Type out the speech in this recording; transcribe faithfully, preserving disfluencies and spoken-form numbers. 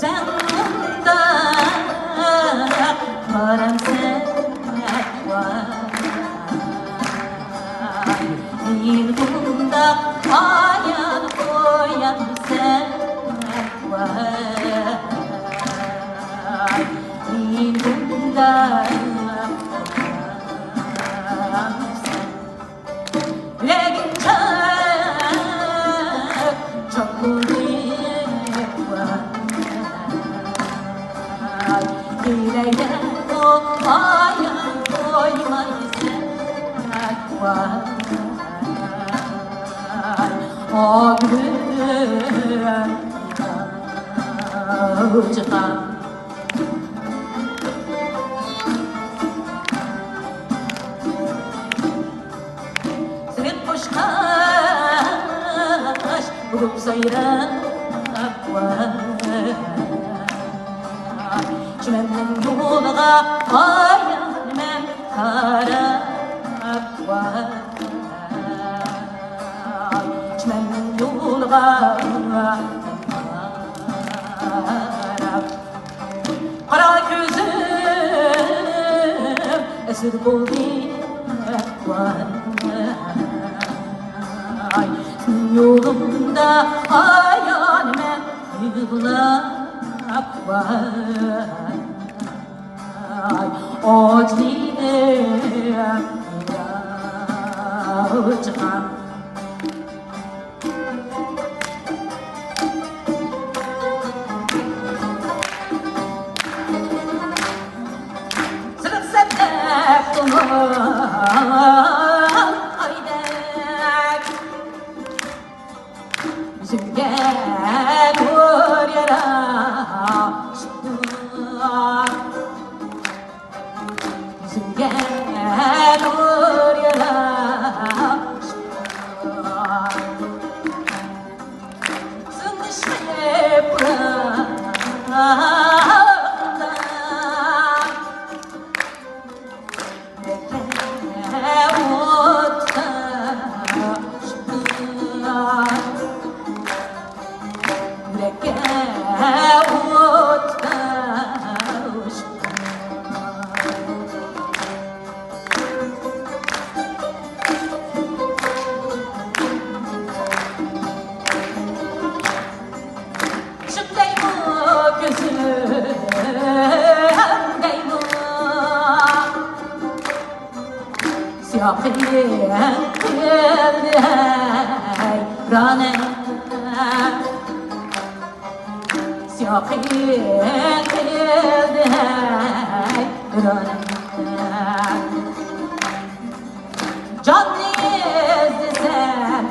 سەن مۇنداق قارامسەن، ۋاي، مېنى مۇنداق ئايان قويامسەن، ۋاي، مېنى مۇنداق قارامسەن. يۈرەككە چاك، چاك بولدى، ۋاي. يۈرەككە ئايان قويمايسەن، ۋاي. ئاغرىپ چىققان سېنى قوشقاچ بولۇپ سايراپ، ۋاي. چىمەننىڭ يولىغا ئايلىنىمەن قاراپ، ۋاي. چىمەننىڭ يولىغا قاراپ. قارا كۆزۈم ئەسىر بولدى، ۋاي. يولۇمدا ئايان مەن يىغلاپ، ۋاي. ئاجىزلىقىم ياۋۇچقان. سىلىق سەندەك تۇلغان ئايدەك، يۈزۈمگە نۇر ياراشتى. يۈزۈڭگە نۇر ياغسۇن. سىڭىشىپ قالغاندا يۈرەككە ئوت تاشلىدىڭ. يۈرەككە ئوت تاشلىدىڭ. ئىشق دەيمۇ، كۆزۈم دەيمۇ، سىياقىم كەلدى ھەيرانە. سىياقىم كەلدى ھەيرانە. جاننى ئىزدىسەم،